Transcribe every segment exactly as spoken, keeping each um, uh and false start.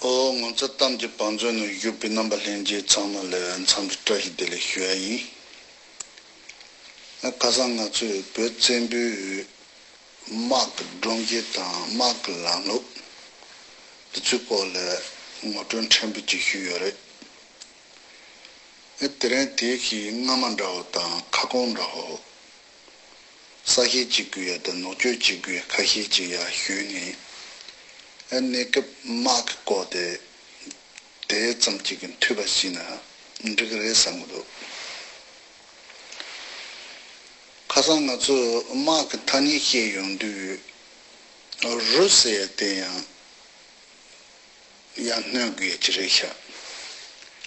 ཨོ། ངོ་མཚར་གཏམ་གྱི་བང་མཛོད་ནང་བཞུགས་པའི་རྣམ་པ་ལྷན་རྒྱས་ཚང་མ་ལ་འཚམས་འདྲི་བཀྲ་ཤིས་བདེ་ལེགས་ཞུ་ཡ་ཡིན། ཁ་སང་ང་ཚོས་བོད་བཙན་པོའི་དམག་གི་སྒྲོམ་གཞི་དང་དམག་གི་ལམ་ལུགས་དེ་ཚོའི་སྐོར་ལ་ངོ་སྤྲོད་ཕྲན་བུ་ཅིག་ཞུས་ཡོད་རེད། ཨེ། དེ་རིང་དེ་གི་སྔ་མ་འདྲ་བོ་དང་ཁ་སྐོང་འདྲ་བོ། གསལ་བཤད་བྱེད་དགོས་ཡ་དང་ནོར་བཅོས་བྱེད་དགོས་ཡ་ཁ་ཤས་ཅིག་ཡར་ཞུས་ནས། ཨེ། གནས་སྐབས་དམག་གི་སྐོར་དེ་དེ་ཙམ་ཅིག་གིས་འཐུས་པ་ཞིག་ན་འགྲིག་གི་རེད་བསམ་གི་འདུག་ཁ་སང་ང་ཚོས་དམག་གི་ཐ་སྙད་བཤད་ཡོང་དུས། རུ་ཟེར་ཡ་དེ་ཡང་ཡར་སྣོན་དགོས་ཀྱི་རེད་ཤག་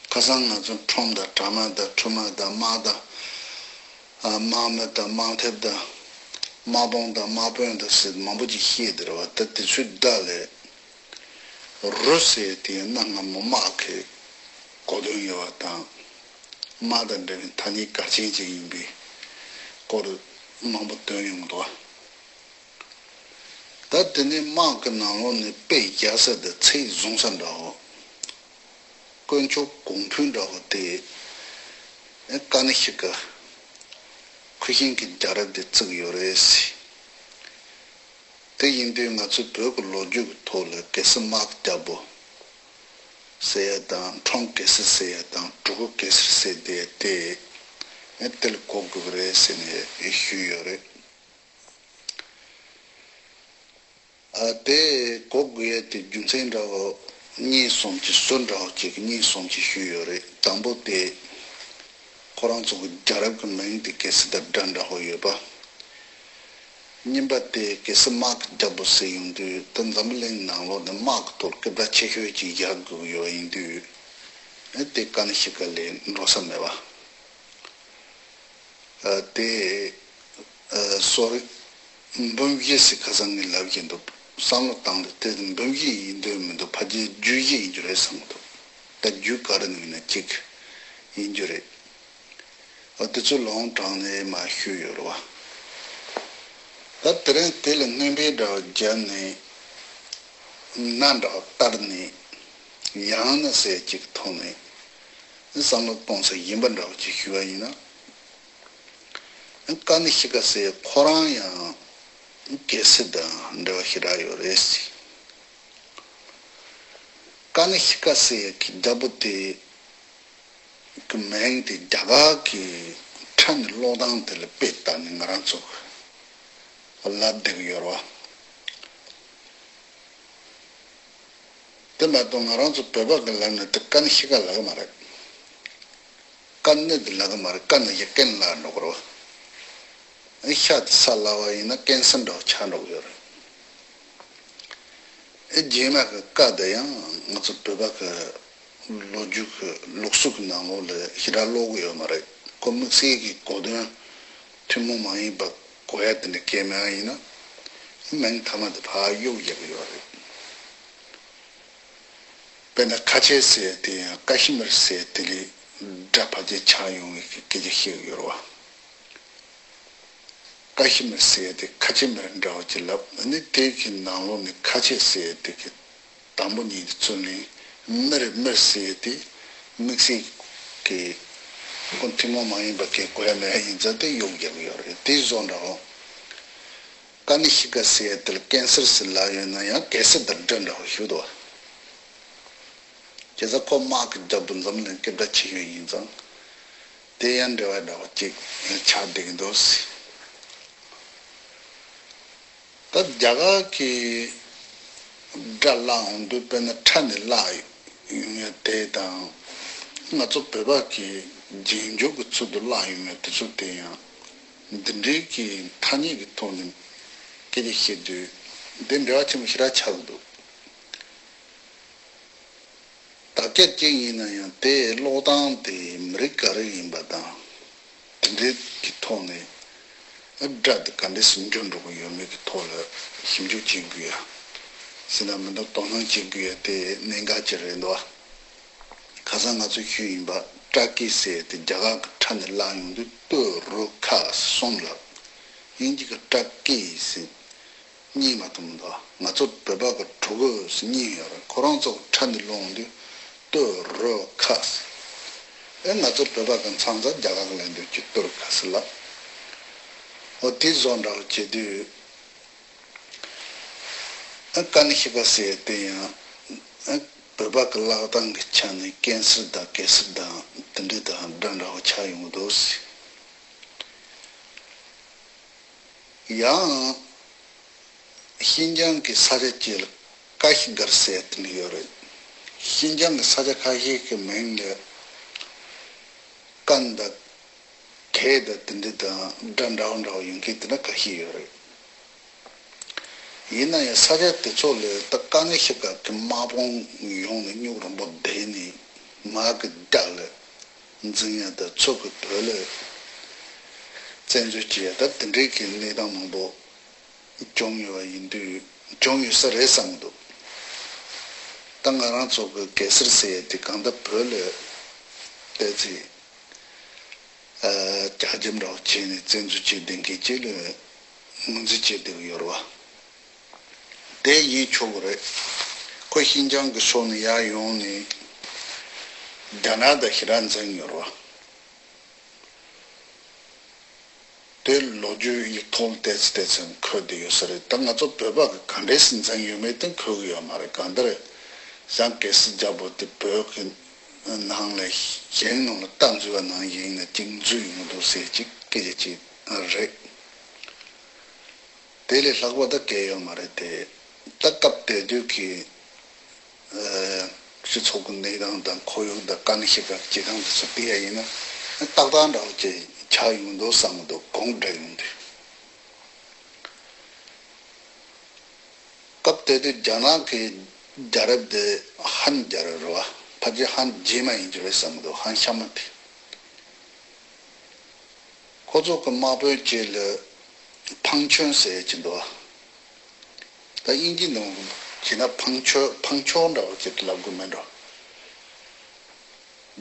ཁ་སང་ང་ཚོ་ཁྲོམ་དང་གྲ་མ་དང་ཁྲོམ་དང་དམག་དང་། ཨ། དམག་མི་དང་དམག་ཐབས་དང་། དམག་དཔུང་དང་དམག་དཔོན་དང་ཟེར་མང་པོ་ཅིག་བཤད་དེ་རེད་བ། ད་དེ་ཚོའི་བརྡ་ལས། རུ་ཟེར་དེ་གནའ་སྔ་མོ་དམག་གི་གོ་དོན་ཡོད་པ་དང་། དམག་དང་འབྲེལ་བའི་ཐ་སྙད་གལ་ཆེན་ཅིག་ཡིན་པའི་སྐོར་མང་པོ་བཏོན་ཡོང་གི་འདུག་བ། ད་དེ་ནས་དམག་གི་ནང་ལོགས་ནས་དཔེ་རྒྱག་ས་དང་ཚིག་བཟུང་ས་འདྲ་བོ། དཀོན་མཆོག་གོང་འཕེལ་འདྲ་བོ་དེ། ཀ་ཎི་ཤི་ཀ། ཁུ་ཤིང་གི་རྒྱལ་རབས་དེ་བརྩིགས་ཡོད་རེད་ཟེར། དེ་ཡིན་དུས་ང་ཚོ་བོད་ཀྱི་ལོ་རྒྱུས་ཀྱི་ཐོག་ལ་གེ་སར་དམག་རྒྱལ་པོ་ཟེར་ཡ་དང་ཁྲོམ་གེ་སར་ཟེར་ཡ་དང་གྲུ་གུ་གེ་སར་ཟེར་དེ་དེ་དེ་ལ་གོ་དགོས་ཀྱི་རེད་ཟེར་ནས་ཞུས་ཡོད་རེད། ཨ། དེ་གོ་དགོས་ཡ་དེ་རྒྱུ་མཚན་འདྲ་བོ་གཉིས་གསུམ་གྱི་ཟུར་འདྲ་བོ་གཅིག་གཉིས་གསུམ་གྱི་ཞུས་ཡོད་རེད། དང་པོ་དེ་ཁོ་རང་ཚོ་གི་རྒྱལ་རབས་ཀྱི་མིང་དེ་གེ་སར་དང་སྒྲ་འདྲ་བོ་ཡོད་པ། གཉིས་པ་དེ་གེ་སར་དམག་གི་རྒྱལ་པོ་ཟེར་ཡོང་དུས་ད་འཛམ་བུ་གླིང་ནང་ལོགས་ནས་དམག་གི་ཐོག་སྐད་གྲགས་ཆེ་ཤོས་ཅིག་བཞག་དགོས་ཀྱི་ཡོད་པ་ཡིན་དུས། ཨ། དེ་ཀ་ཎི་ཤི་ཀ་ལས་འགྲོ་ས་མེད་པ། ཨ། དེ། ཨ། སོ་རི། འབུམ་བཞི་ཟེར་ཁ་སང་ངས་ལབ་བཞིན་འདུག་བསམ་བློ་བཏང་སྟེ་དེ་འབུམ་བཞི་ཡིན་འདོད་མི་འདུག་ཕལ་ཆེར་རྒྱུད་བཞི་ཡིན་རྒྱུ་རེད་བསམ་གྱི་འདུག་ད་རྒྱུད་ག་རེ་ནས་ཡིན་ན་གཅིག་ཡིན་རྒྱུ་རེད། ཨ། དེ་ཚོ་ལུང་དྲངས་ནས་མར་ཞུས་ཡོད་རེད་བ། ད་དེ་རིང་དེ་ལ་སྣོན་པའི་འདྲ་བ་བརྒྱབ་ནས། སྣ་འདྲ་བ་བསྟར་ནས། ཡང་ན་ཟེར་གཅིག་ཐོག་ནས་བསམ་བློ་གཏོང་ས་ཡིན་པ་འདྲ་བ་ཅིག་ཞུས་པ་ཡིན་ན། ཀ་ཎི་ཤི་ཀ་ཟེར་ཁོ་རང་ཡང་གེ་སར་དང་འབྲེལ་བ་ཞེ་དྲག་ཡོད་རེད། ཀ་ཎི་ཤི་ཀ་ཟེར་གྱི་རྒྱལ་པོ་དེ་གི་མིང་དེ་རྒྱ་གར་གྱི་ཕྲ་ནི་ཀློག་སྟངས་དེ་ལ་དཔེ་ལྟ་ནས་ང་རང་ཚོ་ལབ་བསྡད་ཀྱི་ཡོད་རེད་བ། དེ་མ་གཏོགས་ང་རང་ཚོ་བོད་པ་གི་ལབ་ན་དེ་ཀ་ཎི་ཤི་ཀ་ལབ་ཀྱི་མ་རེད། ཀ་ཎི་དེ་ལབ་ཀྱི་མ་རེད། ཀ་ནི་ཡ་ཀན་ལ་འགྲོ་གི་རེད་བ། ཤ་དེ་ས་ལབ་པ་ཡིན་ན་ཀན་སར་འདྲ་བོ་ཆགས་འགྲོ་གི་ཡོད་རེད། ཨེ། རྗེས་མ་གི་ཀ་དེ་ཡང་ང་ཚོ་བོད་པ་གི་ལོ་རྒྱུས་ཀྱི་ལུགས་སྲོལ་གྱི་ནང་ལོགས་ལ་ཞེ་དྲག་ཀློག་གི་ཡོད་མ་རེད། ཁོ་དམིགས་བསལ་གྱི་གོ་དོན་ཐུན་མོང་མ་ཡིན་པ་གོ་ཡ་དེ་འདྲ་གང་མང་ཡིན་ན་མིང་མཐའ་མ་དེ་ཕར་གཡུག་རྒྱག་གི་ཡོད་རེད། དཔེར་ན་ཁ་ཆེ་ཟེར་དེ་ཡང་ཀ་ཤི་མིར་ཟེར་དེ་ལས་སྒྲ་ཕལ་ཆེར་ཆགས་ཡོང་བའི་སྐད་ཆ་བཤད་ཀྱི་ཡོད་རེད་བ། ཀ་ཤི་མིར་ཟེར་དེ་ཁ་ཆེ་མིར་འདྲ་བ་ཅིག་ལབ། ཨ་ནི་དེ་གི་ནང་ལོགས་ནས་ཁ་ཆེ་ཟེར་དེ་གི་དང་པོ་ཉིད་དེ་ཚུར་ལེན། མིར་མིར་ཟེར་དེ་དམིགས་བསལ་གྱི་ཁོ་ཐུན་མོང་མ་ཡིན་པ་གི་གོ་ཡ་མེད་ཡ་ཡིན་ཙང་དེ་གཡུག་རྒྱག་གི་ཡོད་རེད། དེ་བཟོ་འདྲ་བོ། ཀ་ནི་ཤི་ཀ་ཟེར་ཡ་དེ་ལ་ཀན་སར་ཟེར་ལབ་ཡོད་ན་ཡང་གེ་སར་དང་འདྲ་འདྲ་བོ་ཞིག་འདུག་བ། བྱས་ཙང་ཁོ་དམག་གི་རྒྱལ་པོ་འཛམ་གླིང་སྐད་གྲགས་ཆེ་ཤོས་ཡིན་ཙང་། དེ་ཡང་འབྲེལ་བ་འདྲ་བོ་ཅིག་ཆགས་བསྡད་ཀྱི་འདུག་ཟེར། ད་རྒྱ་གར་གྱི་སྒྲ་བཀླགས་ཡོང་དུས་དཔེར་ན་ཁྲ་ནས་བཀླགས་ཡོང་ཡ་དེ་དང་། ང་ཚོ་བོད་པ་གི་རྗེས་འཇུག་གི་ཚུལ་དུ་བཀླགས་ཡོང་ཡ་དེ་ཚོ་དེ་ཡང་འདི་འདྲའི་གི་ཐ་སྙད་ཀྱི་ཐོག་ནས་སྐད་ཆ་བཤད་དུས་འདི་འབྲེལ་བ་ཆེན་པོ་ཞེ་དྲག་ཆགས་ཀྱི་འདུག་དག་ཆ་གཅིག་ཡིན་ན་ཡང་དེའི་ཀློག་སྟངས་དེ་མི་རིགས་ག་རེ་ཡིན་པ་དང་། དེ་འདྲའི་གི་ཐོག་ནས་སྒྲ་དེ་ག་འདྲས་སེ་འགྱུར་འགྲོ་གི་ཡོད་མེད་ཀྱི་ཐོག་ལ་ཞིབ་འཇུག་བྱེད་དགོས་ཡ། ཟེར་ན་མི་འདུག་དོ་སྣང་བྱེད་དགོས་ཡ་དེ་གནད་འགག་ཅིག་རེད་འདུག་བ། ཁ་སང་ང་ཚོས་ཞུས་ཡིན་པ་ཀྲ་ཀི་ཟེར་དེ་རྒྱ་གར་གི་ཁྲ་ནས་བཀླགས་ཡོང་དུས་ཏུ་རུ་ཁ་གསུམ་ལ། དབྱིན་ཇི་གི་ཀྲ་ཀི་ཟེར། གཉིས་མ་གཏོགས་མི་འདུག་ང་ཚོ་བོད་པ་གི་གྲུ་གུ་ཟེར་གཉིས་ཡོད་རེད། ཁོ་རང་ཚོ་གི་ ཁ་འདི་ལོངས་དུས་ཏུ་རུ་ཁ་ཟེར། ཨེ་ང་ཚོ་བོད་པ་གི་མཚམས་རྒྱ་གར་གི་ལེན་དུས་ཀྱི་ཏུ་རུ་ཁ་ཟེར་ལ། འོ་དེ་བཟོ་འདྲ་བོ་བྱེད་དུས། ཨ་ཀ་ནི་ཤི་ཀ་ཟེར་དེ་ཡང་ཨ་བོད་པ་གི་ལག་གདང་གི་ཆ་ནས་ཀན་སར་དང་གེ་སར་དང་དེ་འདྲ་དང་འདྲ་འདྲ་བོ་ཆགས་ཡོང་གི་འདུག་ཟེར། ཡང་ཤིན་ཅང་གི་ས་ཆ་གཅིག་ལ་ཀ་ཤི་གར་ཟེར་དེ་འདྲ་ཡོད་རེད། ཤིན་ཅང་གི་ས་ཆ་ཁ་ཤས་ཀྱི་མིང་ལ་ཀན་དང་། གད་དང་དེ་འདྲ་དང་སྒྲ་འདྲ་བོ་འདྲ་བོ་ཡོང་མཁན་དེ་འདྲ་ཁ་ཤས་ཡོད་རེད། ཡིན་ན་ཡང་ས་ཆ་དེ་ཚོ་ལ་ད་ཀ་ནི་ཤི་ཀ་གི་དམག་དཔུང་ཡོང་ནས་སྨྱུག་རིང་པོ་བསྡད་ནས་མ་གི་རྒྱབ་ལ་འཛིང་ཡ་དང་ཚུར་གི་བོད་ལ་བཙན་འཛུལ་བྱེད་ཡ་ད་དེ་འདྲའི་གི་གནས་སྟངས་མང་པོ་བྱུང་ཡོད་པ་ཡིན་དུས་བྱུང་ཡོད་ས་རེད་བསམ་གི་འདུག་ད་ང་རང་ཚོ་གི་གེ་སར་ཟེར་ཡ་དེ་གང་ལྟར་བོད་ལ་བལྟས་ཚེ། རྒྱ་ཁྱབ་འདྲ་བོ་བྱས་ནས་བཙན་འཛུལ་བྱས་བསྡད་མཁན་ཅིག་ལ་ངོས་འཛིན་བྱས་བསྡད་ཀྱི་ཡོད་རེད་བ། དེ་ཡིན་ཆོག་གི་རེད། ཁོ་ཤིན་ཅང་གི་ཕྱོགས་ནས་ཡར་ཡོང་ནས་རྒྱ་ནག་དང་ཞེ་དྲག་འཛིང་ཡོད་རེད་བ། དེ་ལོ་རྒྱུས་ཡིག་ཐོག་ལ་བལྟས་ཚེ་བལྟས་ཚེ་འཁོད་བསྡད་ཡོད་ས་རེད། ད་ང་ཚོ་བོད་པ་གི་ག་འདྲས་སེ་འཛིང་ཡོད་མེད་དེ་འཁོད་གི་ཡོད་མ་རེད། གང་ལྟར་ཡང་གེ་སར་རྒྱལ་པོ་དེ་བོད་ཀྱི་ནང་ལ་ཞིང་ནང་ལ་རྟ་འཛུལ་བ་ནང་བཞིན་ནས་གཅིག་འཛུལ་ཡོང་གི་འདུག་ཟེར་གཅིག་སྐད་ཆ་གཅིག་རེད། དེ་ལས་ལྷག་པ་ད་གལ་ཡོད་མ་རེད་དེ། ད་སྐབས་དེ་དུས་ཀྱི་སྤྱི་ཚོགས་ཀྱི་གནས་སྟངས་དང་ཁོར་ཡུག་དང་ཀ་ནི་ཤི་ཀ་གི་སྤྱི་སྟངས་དེ་ཚོ་བལྟས་ཡ་ཡིན་ན་ཏག་ཏག་འདྲ་བོ་ཅིག་ཆགས་ཡོང་འདུག་བསམ་གི་འདུག་གོང་འདྲ་ཡོང་དུས། སྐབས་དེ་དུས་རྒྱ་ནག་གི་རྒྱལ་རབས་དེ་ཧན་རྒྱལ་རབས་རེད་བ། ཕལ་ཆེར་ཧན་རྗེས་མ་ཡིན་གྱི་རེད་བསམ་གི་འདུག་ཧན་ཤ་མ་དེ། ཁོ་ཚོ་གི་དམག་དཔོན་གཅིག་ལ་ཕང་ཆོན་ཟེར་གྱི་འདུག་ད་དབྱིན་ཇི་ནང་བྱས་ན་ཕང་ཆོ་ཕང་ཆོ་འདྲ་བོ་ཅིག་ལབ་དགོས་མེད་འགྲོ།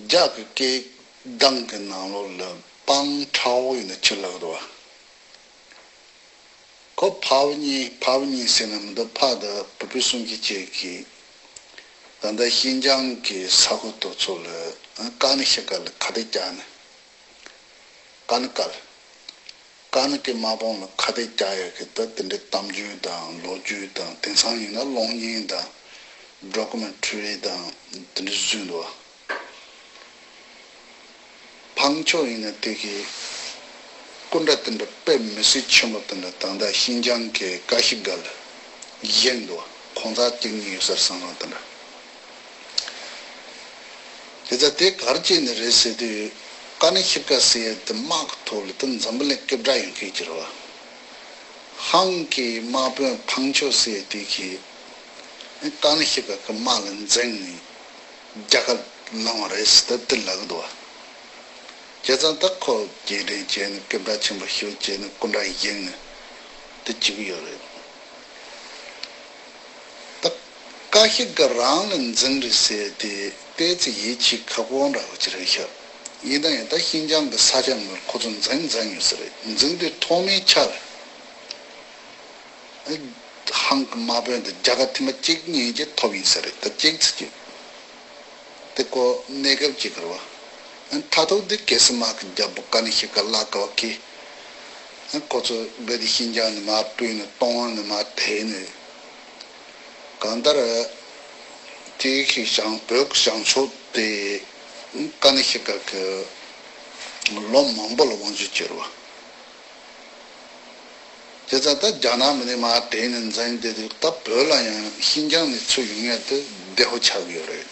རྒྱ་གི་སྐད་གདངས་ཀྱི་ནང་ལོགས་ལ་པང་ཁྲའོ་ཡིན་ན་ཆུ་ལབ་འདུག་བ། ཁོ་ཕ་བུ་གཉིས་ཕ་བུ་གཉིས་ཟེར་ན་མི་འདུག་ཕ་དང་བུ་སྤུན་གསུམ་གྱི་བཅས་ཀྱིས་ད་ལྟ་ཤིན་ཅང་གི་ས་ཁུལ་དེ་ཚོ་ལ་ཀ་ནི་ཤི་ཀ་ལ་ཁ་གཏད་བཅག་ནས། ཀ་ནི་ཀ་ལ། ཀ་ནི་གི་དམག་དཔུང་ལ་ཁ་གཏད་བཅག་ཡ་གི་ད་དེ་འདྲའི་གཏམ་རྒྱུད་དང་ལོ་རྒྱུས་དང་དེང་སང་ཡིན་ན་གློག་བརྙན་དང་ཌོ་ཀུ་མེན་ཊ་རི་དང་དེ་འདྲ་བཟོས་འདུག་བ། ཕང་ཆོ་ཡིན་ན་དེ་གི་སྐུ་འདྲ་དེ་འདྲ་དཔེ་མི་སྲིད་ཆེན་པོ་དེ་འདྲ་ད་ལྟ་ཤིན་ཅང་གི་ཀ་ཤི་ག་ལ་བཞེངས་འདུག་བ། ཁོང་ཚ་གཅིག་གཉིས་ཡོད་སར་སང་རང་དེ་འདྲ། དེ་ལྟ་དེ་གར་བྱས་ནས་རེད་ཟེར་དུས་ཀ་ནི་ཤི་ཀ་ཟེར་ཡ་དེ་དམག་གི་ཐོག་ལ་དེ་འཛམ་བུ་གླིང་སྐད་གྲགས་ཡོད་མཁན་ཅིག་རེད་བ། ཧང་གི་དམག་དཔོན་ཕང་ཆོ་ཟེར་ཡ་དེ་གིས་ཀ་ནི་ཤི་ཀ་གི་དམག་ལ་འཛིངས་ནས་རྒྱ་གར་ལངས་པ་རེད་ཟེར་ད་དེ་ལབ་གི་འདུག་བ། བྱས་ཙང་ད་ཁོ་རྗེས་དྲན་བྱས་ནས་སྐད་གྲགས་ཆེན་པོ་ཞིག་བྱས་ནས་སྐུ་འདྲ་བཞེངས་ནས་དེ་བྱེད་ཀྱི་ཡོད་རེད། ད་ཀ་ཤི་ཀ་རང་ལ་འཛིང་རེད་ཟེར་དེ་ཏོག་ཙམ་ཡིད་ཆེས་ཁག་པོ་འདྲ་བོ་ཅིག་རེད་ཤག་ཡིན་ན་ཡང་ད་ཤིན་ཅང་གི་ས་ཆ་ངོས་ཁོ་ཚོ་འཛིང་འཛིང་ཡོད་ས་རེད། འཛིང་དུས་ཐོག་མའི་ཆར་ཧང་གི་དམག་དཔོན་དེ་རྒྱལ་ཁ་ཐེངས་མ་གཅིག་གཉིས་ཀྱིས་ཐོབ་ཡིན་ས་རེད། ད་གཅིག་ཙམ་གཅིག་དེ་ཁོ་གནས་སྐབས་ཀྱི་གར་བ། མཐའ་ཐུག་འདི་གེ་སར་དམག་གི་རྒྱལ་པོ་ཀ་ནི་ཤི་ཀ་ལ་ཀ་བ་ཀི། ཁོ་ཚོ་སྦད་དེ་ཤིན་ཅང་ནས་མར་བཏུལ་ནས་ཏུང་ཝན་ནས་མར་དེད་ནས། གང་ལྟར་དེའི་ཤི་ཞང་བོད་ཀྱི་བྱང་ཕྱོགས་དེ་ཀ་ནི་ཤི་ཀ་གི་ལོ་མང་པོ་ལ་དབང་བསྒྱུར་བྱས་རེད་བ། བྱས་ཙང་ད་རྒྱ་ནག་མི་ནི་མར་དེད་ནས་འཛིང་བསྡད་དུས་ད་བོད་ལ་ཡང་ཤིན་ཅང་ནས་ཚུར་ཡོང་ཡ་དེ་བདེ་པོ་ཆགས་ཀྱི་ཡོད་རེད།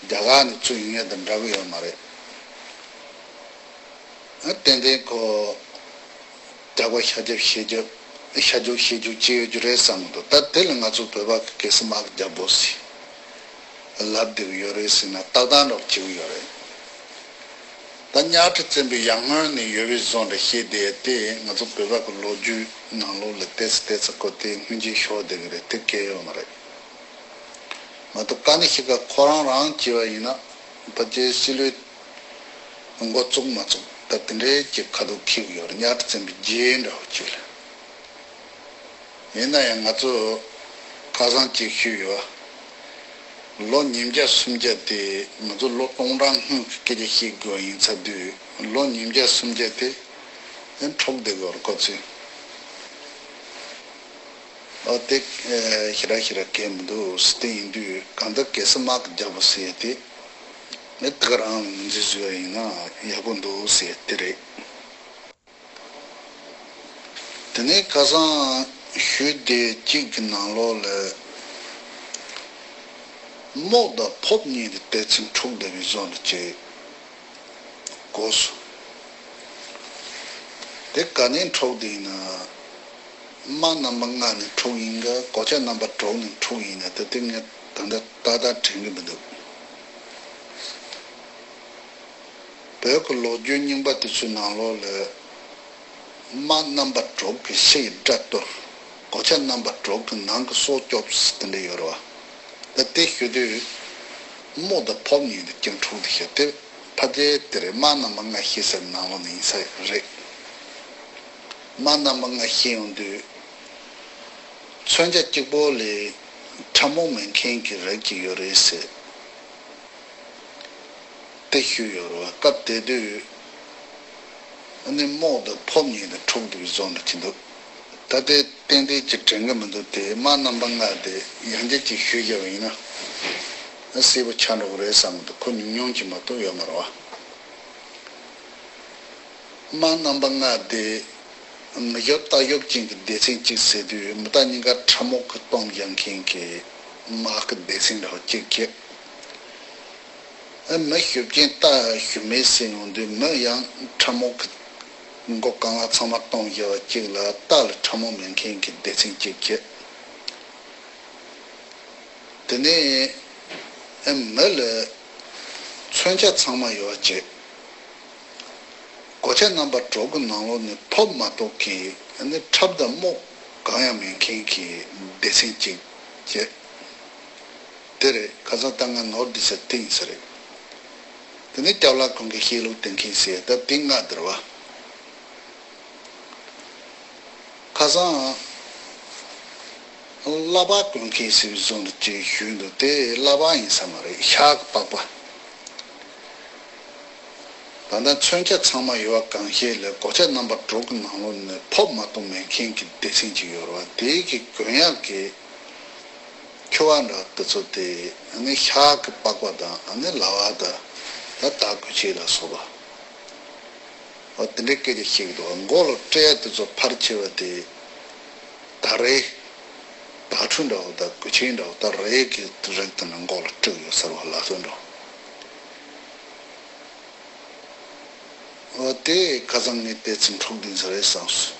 རྒྱ་གར་ནས་ཚུར་ཡོང་ཡ་དེ་འདྲ་གི་ཡོད་མ་རེད། ཨ་ཏན་ཏན་ཁོ་རྒྱགས་པ་ཤ་རྒྱབ་ཤེས་རྒྱབ་ཤ་རྒྱུག་ཤེས་རྒྱུག་ཅི་ཡོད་རྒྱུ་རེད་བསམ་གི་འདུག་ད་དེ་ལ་ང་ཚོ་བོད་པ་གི་གེ་སར་དམག་གི་རྒྱལ་པོ་ཟེར་ལབ་བསྡད་གི་ཡོད་རེད་ཟེར་ན་ཏག་ཏག་འདྲ་བོ་བྱེད་གི་ཡོད་རེད། ད་གཉའ་ཁྲི་བཙན་པོའི་ཡར་སྔོན་ནས་ཡོད་པའི་བཟོ་འདྲ་བཤད་བསྡད་དེ་ང་ཚོ་བོད་པ་གི་ལོ་རྒྱུས་ནང་ལོགས་ལ་ཏོག་ཙམ་ཏོག་ཙམ་ཁོ་དེ་སྔོན་རྗེས་ཤོར་བསྡད་གི་རེད། དེ་གལ་ཡོད་མ་རེད། མ་གཏོགས་ཀ་ནི་ཤི་ཀ་ཁོ་རང་རང་བྱས་པ་ཡིན་ན་ཕལ་ཆེར་སྤྱི་ལོའི་འགོ་བཙུགས་མ་བཙུགས་ད་དེ་འདྲའི་གི་ཁ་ཐུག་འཁེལ་གི་ཡོད་རེད། གཉའ་ཁྲི་བཙན་པོའི་རྗེས་འདྲ་བོ་ཅིག་ལ། ཡིན་ན་ཡང་ང་ཚོ་ཁ་སང་ཅིག་ཞུས་ཡོད། ལོ་ཉིས་བརྒྱ་སུམ་བརྒྱ་དེ་ང་ཚོ་ལོ་སྟོང་གྲངས་སྔོན་གྱི་སྐད་ཆ་བཤད་དགོས་ཡིན་ཚར་དུས། ལོ་ཉིས་བརྒྱ་སུམ་བརྒྱ་དེ་ཡང་འཕྲོག་བསྡད་དགོས་རེད་ཁོ་ཚོས། ཨོ་དེ་ཞེ་དྲག་ཞེ་དྲག་གལ་མི་འདུག་དེ་ཡིན་དུས་གང་ལྟར་གེ་སར་དམག་གི་རྒྱལ་པོ་ཟེར་དེ་ནི་དེ་ག་རང་ལ་ངོས་འཛིན་བཟོས་ཡིན་ན་ཡག་པོ་འདུག་ཟེར་དེ་རེད། དེ་ནས་ཁ་སང་ཞུས་དེ་གཅིག་གི་ནང་ལོགས་ལ་རྨོག་དང་ཕོབ་གཉིས་ཀྱི་སྡེ་ཚན་འཁྲུག་བསྡད་པའི་བཟོ་འདྲ་ཅིག་གོ་སོང་། དེ་ག་ནས་འཁྲུག་བསྡད་ཡིན་ན། དམག་རྣམ་པ་ལྔ་ནས་འཁྲུག་ཡིན་ག་གོ་ཆ་རྣམ་པ་དྲུག་ནས་འཁྲུག་ཡིན་ན་ད་ལྟ་ངས་ད་ལྟ་ཏག་ཏག་དྲན་གྱི་མི་འདུག་བོད་ཀྱི་ལོ་རྒྱུས་རྙིང་པ་དེ་ཚོའི་ནང་ལོགས་ལ་དམག་རྣམ་པ་དྲུག་གི་ཕྱི་ཡི་དགྲ་གཏོར། གོ་ཆ་རྣམ་པ་དྲུག་གི་ནང་གི་སྲོག་སྐྱོབ་ཟེར་དེ་འདྲ་ཡོད་རེད་བ། ད་དེ་ཞུ་དུས་རྨོག་དང་ཕོབ་གཉིས་དེ་ཀྱང་འཁྲུག་བསྡད་ཤག་དེ་ཕལ་ཆེར་དེ་རེད། དམག་རྣམ་པ་ལྔ་བཤད་ས་ནང་ལོགས་ནས་ཡིན་ས་རེད། དམག་རྣམ་པ་ལྔ་བཤད་ཡོང་དུས་མཚོན་ཆ་གཅིག་པོ་ལས་ཁྲབ་རྨོག་མེད་མཁན་གྱི་རིགས་ཅིག་ཡོད་རེད་ཟེར། དེ་ཞུས་ཡོད་རེད་བ། སྐབས་དེ་དུས་ཨ་ནི་རྨོག་དང་ཕོབ་གཉིས་དེ་འཁྲུག་འདུག་བཟོ་འདྲ་ཅིག་འདུག་ད་ལྟའི་ཏན་ཏན་གྱི་དྲན་གྱི་མི་འདུག་དེ་དམག་རྣམ་པ་ལྔ་དེ་ཡང་བསྐྱར་ཅིག་ཞུས་བཞག་པ་ཡིན་ན་གསལ་པོ་ཆགས་འགྲོ་གི་རེད་བསམ་གྱི་འདུག་ཁོ་ཉུང་ཉུང་ཅིག་མ་གཏོགས་ཡོད་མ་རེད་བ། དམག་རྣམ་པ་ལྔ་དེ་ངུ་ཤབས་ལྟ་ཤབས་ཅན་གྱི་སྡེ་ཚན་གཅིག་ཟེར་དུས་མི་རྟ་གཉིས་ཀ་ཁྲབ་རྨོག་གིས་གཏོར་བཞག་མཁན་གྱི་དམག་གི་སྡེ་ཚན་འདྲ་བ་གཅིག་བྱས། ཨ་མི་ཤུབས་ཅན་རྟ་ཞུམ་མེད་ཟེར་ཡོང་དུས་མི་ཡང་ཁྲབ་རྨོག་གི་མགོ་རྐང་ལག་ཚང་མ་གཏོར་བཞག་པ་གཅིག་ལ་རྟ་ལ་ཁྲབ་རྨོག་མེད་མཁན་གྱི་སྡེ་ཚན་གཅིག་བྱས། དེ་ནས་ཨ་མི་ལ་མཚོན་ཆ་ཚང་མ་ཡོད་པ་བྱས། གོ་ཆ་རྣམ་པ་དྲུག་གི་ནང་ལོགས་ནས་ཕོབ་མ་གཏོགས་ཀྱི་ཨ་ནི་ཁྲབ་དང་རྨོག་གང་ཡང་མེད་མཁན་གྱི་སྡེ་ཚན་གཅིག་བྱས། དེ་རེད། ཁ་སང་ད་ང་ནོར་བསྡད་ས་དེ་ཡིན་ས་རེད། དེ་ནས་སྐྱབས་ལགས་ཁོང་གིས་བཤད་ལུགས་གཏན་འཁེལ་ཟེར་ད་དེ་ལྔ་དེ་རེད་བ། ཁ་སང་བསླབ་པ་གོན་མཁན་ཟེར་བའི་བཟོ་འདྲ་ཅིག་ཞུས་འདུག་དེ་བསླབ་པ་ཡིན་ས་མ་རེད། ཤག་གི་པགས་པ། ད་ལྟ་མཚོན་ཆ་ཚང་མ་ཡོད་པ་གང་ཤེས་ལ་གོ་ཆ་རྣམ་པ་དྲུག་གི་ནང་ལོགས་ནས་ཕོབ་མ་གཏོགས་མེད་མཁན་གྱི་སྡེ་ཚན་ཅིག་ཡོད་རེད་བ། དེའི་གི་གོན་ཡག་གི་ཁྱོ་བ་འདྲ་དེ་ཚོ་དེ་ཨ་ནི་ཤག་གི་པགས་པ་དང་ཨ་ནི་ལྭ་བ་དང་ད་དར་གོས་ཆེན་ལ་སོགས་པ། འོ་དེ་འདྲའི་སྐད་ཆ་བཤད་ཀྱི་འདུག་མགོ་ལ་སྤྲད་ཡ་དེ་ཚོ་ཕལ་ཆེ་བ་དེ་ད་རེད། དར་ཕྲུག་འདྲ་བོ་དང་གོས་ཆེན་འདྲ་བོ་ད་རེད་ཀྱི་རིགས་དེ་འདྲ་མགོ་ལ་དཀྲུགས་ཡོད་ཟེར་བ་ལ་སོགས་འདྲ་བོ། འོ་དེ་ཁ་སང་ངས་དེ་ཚོ་འཁྲུག་བསྡད་ས་རེད་བསམ་སོང་།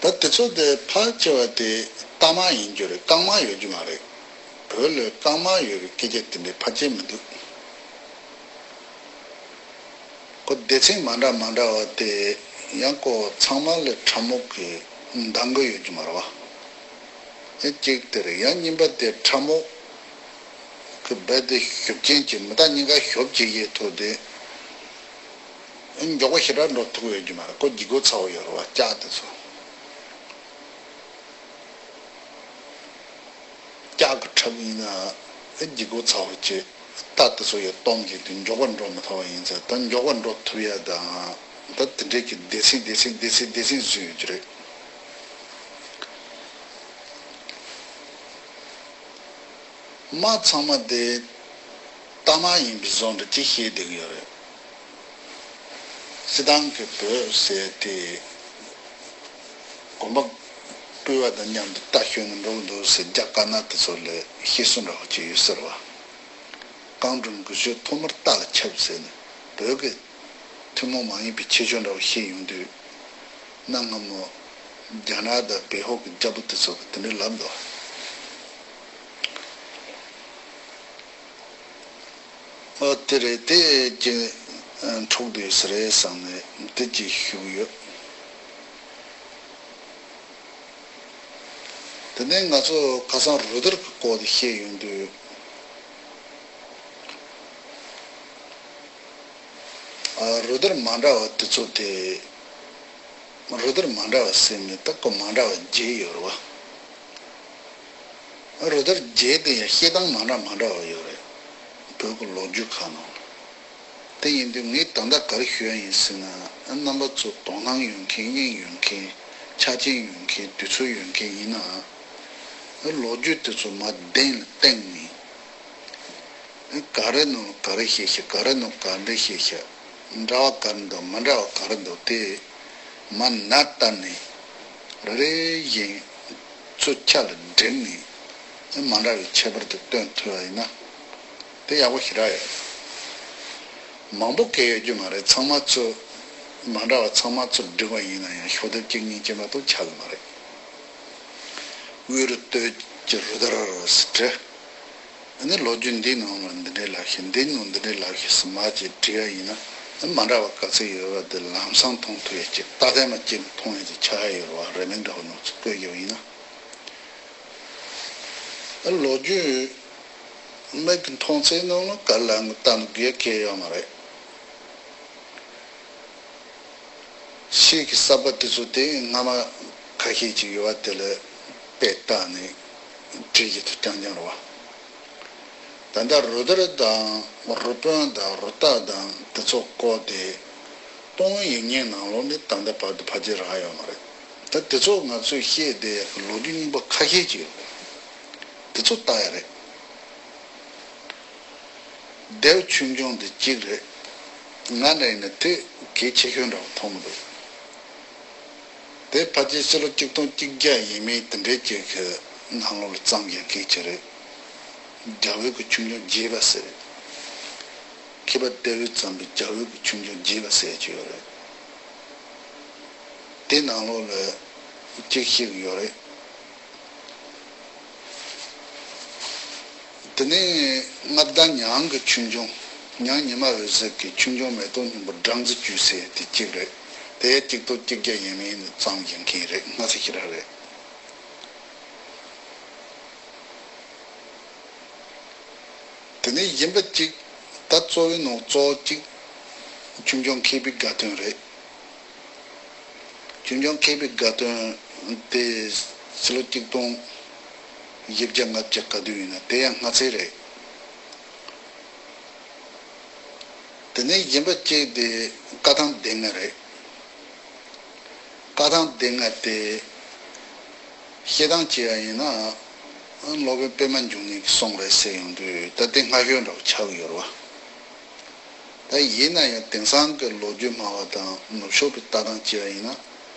ད་དེ་ཚོ་དེ་ཕལ་ཆེ་བ་དེ་རྟ་དམག་ཡིན་རྒྱུ་རེད། རྐང་དམག་ཡོད་རྒྱུ་མ་རེད། བོད་ལ་རྐང་དམག་ཡོད་པའི་སྐད་ཆ་དེ་འདྲ་ཕལ་ཆེར་མི་འདུག་ཁོ་སྡེ་ཚན་མ་འདྲ་མ་འདྲ་བ་དེ་ཡང་ཁོ་ཚང་མ་ལ་ཁྲབ་རྨོག་གི་མདངས་ཀ་ཡོད་རྒྱུ་མ་རེད་བ། ཨེ་གཅིག་དེ་རེད། ཡང་གཉིས་པ་དེ་ཁྲབ་རྨོག་གི་རྦད་དེ་ཤུབས་ཅན་གྱི་མི་རྟ་གཉིས་ཀ་ཤུབས་ཅིག་ཡེ་ཐུབ་དེ། མགྱོགས་པོ་ཞེ་དྲག་འགྲོ་ཐུབ་ཡོད་ཀྱི་མ་རེད། ཁོ་ལྗིད་ཁོག་ཚ་བོ་ཡོད་རེད་བ། ལྕགས་དེ་ཚོ། ལྕགས་ཀྱི་ཁྲབ་ཡིན་ན་ལྗིད་ཁོག་ཚ་བོ་བྱས། རྟ་དེ་ཚོ་ཡང་སྟོང་གི་དུས་མགྱོགས་པོ་འགྲོ་མི་ཐུབ་པ་ཡིན་ཙང་ད་མགྱོགས་པོ་འགྲོ་ཐུབ་ཡ་དང་ད་དེ་འདྲས་ཀྱི་སྡེ་ཚན་སྡེ་ཚན་སྡེ་ཚན་སྡེ་ཚན་བཟོས་ཡོད་ཀྱི་རེད། དམག་ཚང་མ་དེ་རྟ་དམག་ཡིན་པའི་བཟོ་འདྲ་ཅིག་བཤད་བསྡད་ཀྱི་ཡོད་རེད། སྤྱིར་བཏང་གི་བོད་ཟེར་དེ་གོམ་པ་སྤོས་པ་དང་མཉམ་དུ་རྟ་ཞོན་ནས་འགྲོ་གི་འདུག་ཟེར་རྒྱ་དཀར་ནག་དེ་ཚོ་ལ་བཤད་སྲོལ་འདྲ་བོ་ཅིག་ཡོད་ཟེར་བ། རྐང་དྲུང་གི་ཤོད་ཐོག་མར་རྟ་ལ་ཆབ་ཟེར་ནས་བོད་ཀྱི་ཐུན་མོང་མ་ཡིན་པའི་ཁྱད་ཆོས་འདྲ་བོ་བཤད་ཡོང་དུས། གནའ་སྔ་མོ་རྒྱ་ནག་དང་བལ་ཧོ་གི་རྒྱལ་པོ་དེ་ཚོ་གིས་དེ་འདྲ་ལབ་འདུག་ཨོ་དེ་རེད། དེ་ཅིག་འཁྲུག་བསྡད་ས་རེད་བསམ་ནས་དེ་ཅིག་ཞུ་གི་ཡོད། དེ་ནས་ང་ཚོ་ཁ་སང་རུ་སྡེར་གྱི་སྐོར་དེ་བཤད་ཡོང་དུས། ཨ། རུ་སྡེར་མ་འདྲ་བ་དེ་ཚོ་དེ། རུ་སྡེར་མ་འདྲ་བ་ཟེར་ནས་ད་ཁོ་མ་འདྲ་བ་བརྒྱད་ཡོད་རེད་བ། རུ་དར་བརྒྱད་དེ་ཡང་བཤད་སྟངས་མ་འདྲ་མ་འདྲ་བ་ཡོད་རེད། བོད་ཀྱི་ལོ་རྒྱུས་ཁག་ནང་ལ། དེ་ཡིན་དུས་ངས་ད་ལྟ་ག་རེ་ཞུ་ཡ་ཡིན་ཟེར་ན། རྣམ་པ་ཚོ་དོ་སྣང་ཡོད་མཁན། དབྱིངས་ཡོད་མཁན། ཆ་རྐྱེན་ཡོད་མཁན། དུས་ཚོད་ཡོད་མཁན་ཡིན་ན། ལོ་རྒྱུས་དེ་ཚོ་མར་གདན་ལ་བཏིང་ནས། ག་རེ་ནང་ག་རེ་བཤད་ཤག་ག་རེ་ནང་ག་འདྲ་བཤད་ཤག་འདྲ་བ་ག་རེ་འདུག་མི་འདྲ་བ་ག་རེ་འདུག་དེ་མར་ནང་བལྟས་ནས། རེ་རེ་བཞིན་ཚུར་ཆ་ལ་བསྒྲིགས་ནས། མི་འདྲ་བའི་ཁྱད་པར་དེ་སྟོན་ཐུབ་པ་ཡིན་ན། དེ་ཡག་པོ་ཞེ་དྲག་ཡོད། མང་པོ་གང་ཡོད་རྒྱུ་མ་རེད། ཚང་མ་ཚུར། མི་འདྲ་བ་ཚང་མ་ཚུར་བསྒྲིགས་པ་ཡིན་ན་ཡང་ཤོག་ལྡེབ་གཅིག་གཉིས་ཅན་མ་གཏོགས་ཆགས་ཀྱི་མ་རེད། དབུས་རུ་སྟོད་ཀྱི་རུ་དར་ཟེར་བྲིས། ཨ་ནི་ལོ་རྒྱུས་འདིའི་ནང་ལ་འདི་འདྲའི་ལབ་ཤག་འདིའི་ནང་འདི་འདྲའི་ལབ་ཤག་ཟེར་མར་ཅིག་བྲིས་པ་ཡིན་ན། ཨ། མི་འདྲ་བ་ག་ཚོད་ཡོད་པ་དེ་ལམ་སང་མཐོང་ཐུབ་ཡ་ཅིག་ལྟ་མཁན་མ་གཅིག་མཐོང་ཡ་ཅིག་ཆགས་ཡ་ཡོད་རེད་བ། རེ་མིག་འདྲ་བོ་ནང་ཚུར་བཀོད་རྒྱུ་ཡིན་ན། ཨ། ལོ་རྒྱུས་མིག་གིས་མཐོང་ཚད་ནང་ལ་ག་ལ་ངོ་ལྟ་ན་དགོས་ཡ་གང་ཡོད་མ་རེད། ཤེལ་གྱི་གསར་པ་དེ་ཚོ་དེ་སྔ་མ་ཁ་ཤས་ཅིག་ཡོད་པ་དེ་ལ་དཔེ་བལྟས་ནས་བྲིས་ཀྱི་འདུག་རྐྱང་རྐྱང་རེད་བ། ད་ལྟ་རུ་དར་དང་རུ་དཔོན་དང་རུ་རྟ་དང་དེ་ཚོ་སྐོར་དེ་སྟོང་ཡིག་རྙིང་ནང་ལོགས་ནས་ད་ལྟ་བར་དུ་ཕལ་ཆེར་རག་ཡོད་མ་རེད། ད་དེ་ཚོ་ང་ཚོས་བཤད་བསྡད་ཡག་གི་ལོ་རྒྱུས་རྙིང་པ་ཁ་ཤས་ཅིག་ཡོད་རེད། དེ་ཚོ་ལྟ་ཡ་རེད། ལྡེའུ་ཆོས་འབྱུང་འདི་གཅིག་རེད། ང་འདྲ་ཡིན་ན་དེ་གལ་ཆེ་ཤོས་འདྲ་བོ་མཐོང་གི་འདུག་དེ་ཕལ་ཆེར་ཕྱི་ལོ་གཅིག་སྟོང་གཅིག་བརྒྱ་ཡས་མས་དེ་འདྲའི་ཅིག་གི་ནང་ལོགས་ལ་བརྩམས་ཡག་གི་ཅིག་རེད། རྒྱལ་པོའི་གི་ཆོས་འབྱུང་རྒྱས་པ་ཟེར། མཁས་པ་ལྡེའུས་བརྩམས་པའི་རྒྱལ་པོའི་གི་ཆོས་འབྱུང་རྒྱས་པ་ཟེར་ཅིག་ཡོད་རེད། དེ་ནང་ལོགས་ལ་ཅིག་བཤད་གི་ཡོད་རེད། དེ་ནས་མངའ་བདག་ཉང་གི་ཆོས་འབྱུང་། ཉང་ཉི་མ་འོད་ཟེར་གྱི་ཆོས་འབྱུང་མེ་ཏོག་སྔོན་པོ་སྦྲང་རྩི་བཅུད་ཟེར་དེ་གཅིག་རེད། དེ་གཅིག་སྟོང་གཅིག་བརྒྱ་ཡས་མས་ནས་བརྩམས་ཡིན་མཁན་རེད། སྔ་ས་ཞེ་དྲག་རེད། དེ་ནས་གཞན་པ་གཅིག་ད་གཙོ་བོའི་ནང་གཙོ་བོ་གཅིག་ཆོས་འབྱུང་མཁས་པའི་དགའ་སྟོན་རེད། ཆོས་འབྱུང་མཁས་པའི་དགའ་སྟོན་དེ་ཕྱི་ལོ་གཅིག་སྟོང་བཞི་བརྒྱ་ལྔ་བཅུ་ག་དུས་ཡིན་ན་དེ་ཡང་སྔ་ཚད་རེད། དེ་ནས་གཞན་པ་གཅིག་དེ་བཀའ་ཐང་སྡེ་ལྔ་རེད། བཀའ་ཐང་སྡེ་ལྔ་དེ་བཤད་སྟངས་བྱས་པ་ཡིན་ན། སློབ་དཔོན་པད་མ་འབྱུང་གནས་ཀྱི་གསུང་རེད་ཟེར་ཡོང་དུས་ད་དེ་སྔ་ཤོས་འདྲ་བོ་ཆགས་ཀྱི་ཡོད་རེད་བ། ད་ཡིན་ན་ཡང་དེང་སང་གི་ལོ་རྒྱུས་སྨྲ་བ་དང་ནུབ་ཕྱོགས་པའི་ལྟ་སྟངས་བྱས་པ་ཡིན་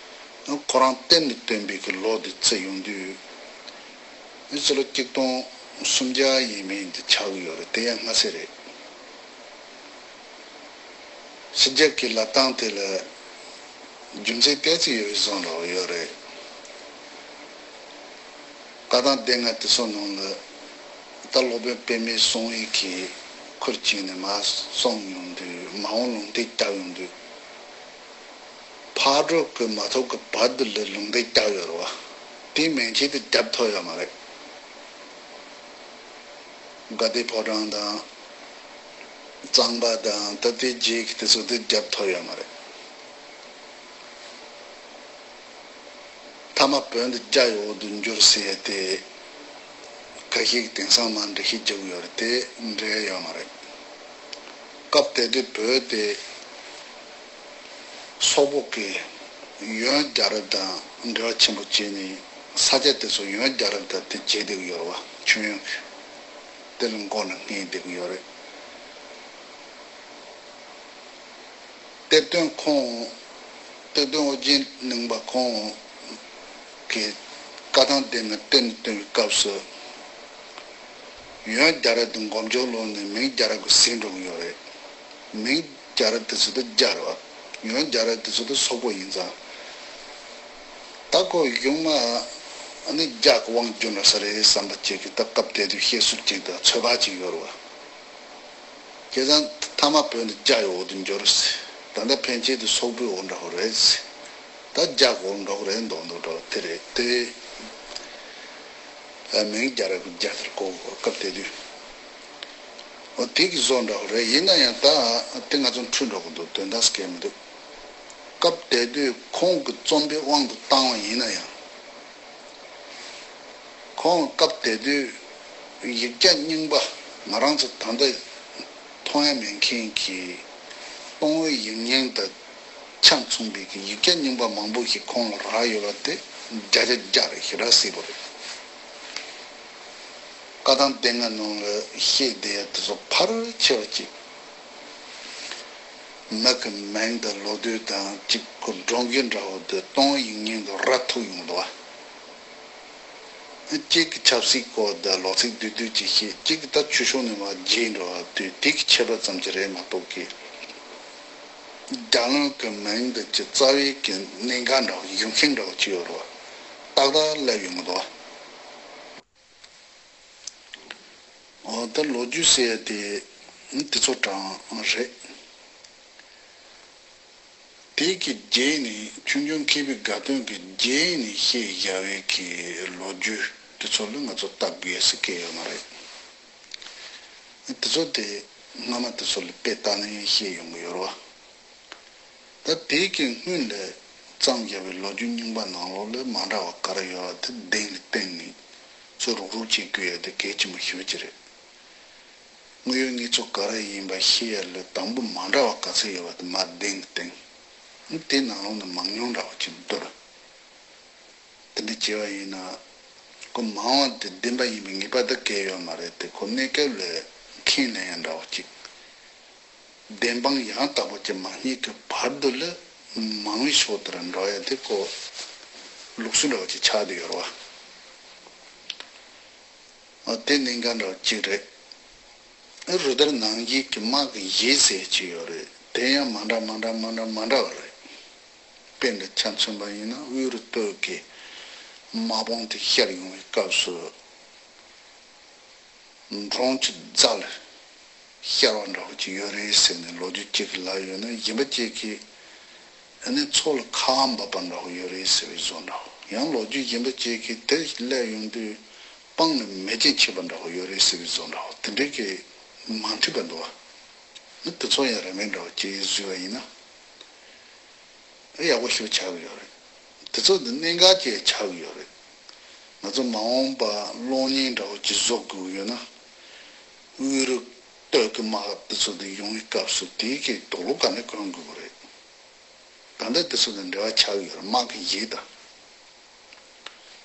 ན། ཁོ་རང་གཏན་ནས་བཏོན་པའི་གི་ལོ་དེ་བརྩི་ཡོང་དུས། ཕྱི་ལོ་གཅིག་སྟོང་སུམ་བརྒྱ་ཡས་མས་དེ་ཆགས་ཀྱི་ཡོད་རེད། དེ་ཡང་སྔ་ས་རེད། ཕྱི་རྒྱལ་གྱི་ལབ་སྟངས་དེ་ལ་རྒྱུ་མཚན་ཏོག་ཙམ་ཡོད་པའི་བཟོ་འདྲ་བོ་ཡོད་རེད། བཀའ་ཐང་སྡེ་ལྔ་དེ་ཚོ་ནང་ལ་ད་སློབ་དཔོན་པད་མའི་གསུང་ཡིག་གི་ཁུར་བྱས་ནས་མར་གསུང་ཡོང་དུས། མ་འོངས་ལུང་བསྟན་བརྒྱབ་ཡོང་དུས། ཕག་གྲུ་གི་མ་ཐོབ་ཀྱི་བར་དུ་ལ་ལུང་བསྟན་བརྒྱབ་ཡོད་རེད་བ། དེའི་མན་ཆད་དེ་རྒྱབ་ཐུབ་ཡོད་མ་རེད། དགའ་ལྡན་ཕོ་བྲང་དང་། གཙང་པ་དང་། ད་ལྟའི་རྗེས་ཀྱི་དེ་ཚོ་དེ་རྒྱབ་ཐུབ་ཡོད་མ་རེད། ཐ་མ་བོད་འདི་རྒྱ་ཡི་འོག་ཏུ་འགྱུར་ཟེར་ཡས་དེ། ཁ་ཤས་ཀྱིས་དེང་སང་མར་འགྲེལ་བཤད་རྒྱག་གི་ཡོད་རེད། དེ་འགྲིག་ཡོད་མ་རེད། སྐབས་དེ་དུས་བོད་དེ་སོག་པོ་གིས་ཡོན་རྒྱལ་རབས་དང་འབྲེལ་བ་ཆེན་པོ་བྱས་ནས། ས་ཆ་དེ་ཚོ་ཡོན་རྒྱལ་རབས་དང་དེ་བྱེད་བསྡད་ཀྱི་ཡོད་རེད་བ། མཆོད་ཡོན་གྱི་དེ་ལ་མགོ་ནས་སྔས་བསྡད་ཀྱི་ཡོད་རེད། གཏེར་སྟོན་ཁོང་། གཏེར་སྟོན་ཨོ་རྒྱན་གླིང་པ་ཁོང་གིས་བཀའ་ཐང་སྡེ་ལྔ་གཏེར་ནས་བཏོན་པའི་སྐབས་སུ། ཡོན་རྒྱལ་རབས་དེ་མགོ་མཇུག་ལོག་ནས་མིང་རྒྱལ་རབས་ཀྱི་ཟིན་འགྲོ་གི་ཡོད་རེད། མིང་རྒྱལ་རབས་དེ་ཚོ་དེ་རྒྱ་རེད་བ། ཡོན་རྒྱལ་རབས་དེ་ཚོ་དེ་སོག་པོ་ཡིན་ཙང་། ད་ཁོ་གཞུག་མ་ཨ་ནི་རྒྱ་གི་དབང་བསྒྱུར་འགྲོ་ས་རེད་བསམ་པ་ཅིག་གི་ད་སྐབས་དེ་དུས་བཤད་སྲོལ་ཅིག་དང་ཚོད་དཔག་ཅིག་ཡོད་རེད་བ། བྱས་ཙང་ཐ་མ་བོད་འདི་རྒྱ་ཡི་འོག་ཏུ་འགྱུར་ཟེར། ད་ལྟ་ཕན་ཆད་དུ་སོག་པོའི་འོག་འདྲ་བོ་རེད་ཟེར། ད་རྒྱ་གི་འོག་འདྲ་བོ་རེད་མདོག་མདོག་འདྲ་བོ་དེ་རེད་དེ། ཨ། མིང་རྒྱལ་རབས་ཀྱི་རྒྱ་དེར་གོ་དགོས། སྐབས་དེ་དུས། འོ་དེ་གི་བཟོ་འདྲ་བོ་རེད། ཡིན་ན་ཡང་ད་དེ་ང་ཚོ་འཁྲུལ་འགྲོ་གི་འདུག་དོན་དག་སྐད་མི་འདུག་སྐབས་དེ་དུས་ཁོང་གི་རྩོམ་པའི་དབང་དུ་བཏང་བ་ཡིན་ན་ཡང་། ཁོང་སྐབས་དེ་དུས་ཡིག་བརྒྱ་རྙིང་པ། ང་རང་ཚོ་ད་ལྟ་མཐོང་ཡ་མེད་མཁན་གྱི་སྟོང་བའི་ཡིག་རྙིང་དང་ཆ་མཚུངས་པའི་གི་ཡིག་བརྒྱ་རྙིང་པ་མང་པོ་ཞིག་ཁོང་ལ་རག་ཡོད་པ་དེ་བརྒྱ་ཆ་བརྒྱ་རེད། ཞེ་དྲག་གསལ་པོ་རེད། བཀའ་ཐང་སྡེ་ལྔ་ནང་ལ་བཤད་བསྡད་ཡ་དེ་ཚོ་ཕལ་ཆེ་བ་ཅིག་མི་གི་མིང་དང་ལོ་དུས་དང་གཅིག་གོ་སྒྲོམ་གཞི་འདྲ་བོ་དེ་སྟོང་བའི་ཡིག་རྙིང་དུ་རག་ཐུབ་ཡོང་འདུག་བ། གཅིག་གི་ཆབ་སྲིད་སྐོར་དང་ལོ་ཚིགས་བསྡུས་བསྡུས་ཅིག་བཤད། གཅིག་གི་ད་ཆོས་ཕྱོགས་ནས་མར་རྒྱས་འགྲོ་བ་དུས་དེ་གི་ཁྱད་པར་ཙམ་ཅིག་རེད་མ་གཏོགས་ཀི། རྒྱལ་བློན་གྱི་མིང་འདི་ཅི་རྩ་བའི་གི་གནད་འགག་འདྲ་བོ་གཞུང་ཤིང་འདྲ་བོ་ཅིག་ཡོད་རེད་བ། ཏག་ཏག་སླེབས་ཡོང་གི་འདུག་བ། འོ་ད་ལོ་རྒྱུས་ཟེར་ཡ་དེ་དེ་ཚོ་གྲངས་རེད། དེ་གི་རྗེས་ནས་ཆོས་འབྱུང་མཁས་པའི་དགའ་སྟོན་གྱི་རྗེས་ནས་བཤད་བཞག་པའི་གི་ལོ་རྒྱུས་དེ་ཚོ་ལ་ང་ཚོ་ལྟ་དགོས་ཟེར་གི་ཡོད་མ་རེད། དེ་ཚོ་དེ་སྔ་མ་དེ་ཚོ་ལ་དཔེ་ལྟ་ནས་བཤད་ཡོང་གི་ཡོད་རེད་བ། ད་དེ་གི་སྔོན་ལ་བརྩམས་བཞག་པའི་ལོ་རྒྱུས་རྙིང་པ་ནང་ལོགས་ལ་མ་འདྲ་བ་ག་རེ་ཡོད་པ་དེ་གདེང་ལ་བཏིང་ནས་ཚུར་རུག་རུག་བྱེད་དགོས་ཡ་དེ་གལ་ཆེན་པོ་ཞེ་པོ་ཅིག་རེད། དངོས་ཡོད་གནས་ཚུལ་ག་རེ་ཡིན་པ་ཤེས་ཡ་ལ་དང་པོ་མ་འདྲ་བ་ག་ཚོད་ཡོད་པ་དེ་མར་གདེང་ལ་བཏིང་། དེ་ནང་ལོགས་ནས་མང་ཉུང་འདྲ་བ་ཅིག་བསྡུར། དེ་འདྲ་བྱས་པ་ཡིན་ན། ཁོ་མང་བ་དེ་བདེན་པ་ཡིན་པའི་ངེས་པ་དེ་གལ་ཡོད་མ་རེད་དེ། ཁོ་གནས་སྐབས་ལ་ཁས་ལེན་ཡ་འདྲ་བོ་ཅིག་བདེན་དཔང་ཡང་དག་པ་ཅིག་མ་རྙེད་ཀྱི་བར་དུ་ལ་མང་བའི་ཕྱོགས་དེར་འགྲོ་ཡ་དེ་ཁོ་ལུགས་སྲོལ་འདྲ་བོ་ཅིག་ཆགས་བསྡད་ཡོད་རེད་བ། ཨ་དེ་གནད་འགག་འདྲ་བོ་ཅིག་རེད། རུ་སྡེར་ནང་བཞིན་གྱི་དམག་གི་གཞི་ཟེར་གྱི་ཡོད་རེད། དེ་ཡང་མ་འདྲ་མ་འདྲ་མ་འདྲ་མ་འདྲ་བ་རེད། དཔེ་འདི་ཆ་མཚོན་པ་ཡིན་ན་དབུས་རུ་སྟོད་ཀྱི་དམག་དཔུང་དེ་ཤར་ཡོང་བའི་སྐབས་སུ། འབྲོང་ཆུ་རྫ་ལ་ཤར་བ་འདྲ་བོ་ཅིག་ཡོད་རེད་ཟེར་ནས་ལོ་རྒྱུས་གཅིག་གིས་ལབ་ཡོད་ན། གཞན་པ་གཅིག་གིས་ཨ་ནི་མཚོ་ལ་ཁ་བ་འབབ་པ་འདྲ་བོ་ཡོད་རེད་ཟེར་བའི་བཟོ་འདྲ་བོ། ཡང་ལོ་རྒྱུས་གཞན་པ་གཅིག་གིས་དེ་སླེབས་ཡོང་དུས་སྤང་ལ་མེ་ལྕེ་མཆེད་པ་འདྲ་བོ་ཡོད་རེད་ཟེར་བའི་བཟོ་འདྲ་བོ། དེ་འདྲའི་གི་མ་མཐུན་པ་འདུག་བ། ཨ་དེ་ཚོ་ཡང་རེ་མེད་འདྲ་བོ་ཅིག་བཟོས་པ་ཡིན་ན། ཨེ་ཡག་པོ་ཞིག་ཆགས་ཀྱི་ཡོད་རེད། དེ་ཚོ་འདི་གནད་འགག་ཅིག་ཆགས་ཀྱི་ཡོད་རེད། ང་ཚོ་མ་འོངས་པ་གློག་བརྙན་འདྲ་བོ་ཅིག་བཟོ་དགོས་ཡོད་ན། དབུས་རུ་སྟོད་ཀྱི་དམག་དེ་ཚོ་འདི་ཡོང་བའི་སྐབས་སུ་དེའི་གི་དོགས་སློང་ག་ནས་གོན་དགོས་ཀྱི་རེད། ད་ལྟ་དེ་ཚོ་དང་འབྲེལ་བ་ཆགས་ཀྱི་ཡོད་རེད། དམག་གི་གཞི་དང་།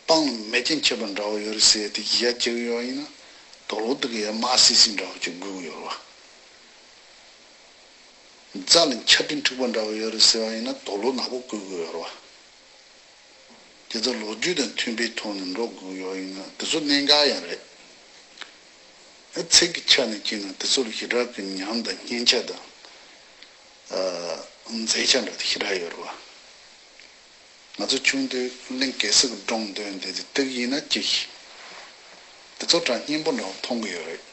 སྤང་ལ་མེ་ལྕེ་མཆེད་པ་འདྲ་བོ་ཡོད་རེད་ཟེར་དེ་གཞི་བྱེད་ཀྱི་ཡོད་ཡིན་ན། དོགས་སློང་དེ་གི་ཡ་དམག་སིལ་སིལ་འདྲ་བོ་ཅིག་དགོས་ཀྱི་ཡོད་རེད་བ། རྫ་ལ་ཆར་སྤྲིན་འཁྲིགས་པ་འདྲ་བོ་ཡོད་རེད་ཟེར་བ་ཡིན་ན་དོགས་སློང་ནག་པོ་བཀོད་དགོས་ཡོད་རེད་བ། དེ་ཚོ་ལོ་རྒྱུས་དང་མཐུན་པའི་ཐོག་ནས་འགྲོ་དགོས་ཡོད་ཡིན་ན་དེ་ཚོ་གནད་འགག་ཡང་རེད། ཨ་ཚིག་གི་ཆ་ནས་བྱས་ན་དེ་ཚོ་ལ་ཞེ་དྲག་གི་ཉམས་དང་སྙན་ཆ་དང་། ཨ་མཛེས་ཆ་འདྲ་དེ་ཞེ་དྲག་ཡོད་རེད་བ། ང་ཚོ་ཆུང་དུས་གླིང་གེ་སར་གྱི་སྒྲུང་འདོན་བསྡད་དེ་དེབ་ཡིན་ན་ཅིག་དེ་ཚོ་གྲངས་སྙན་པོ་འདྲ་བོ་མཐོང་གི་ཡོད་རེད།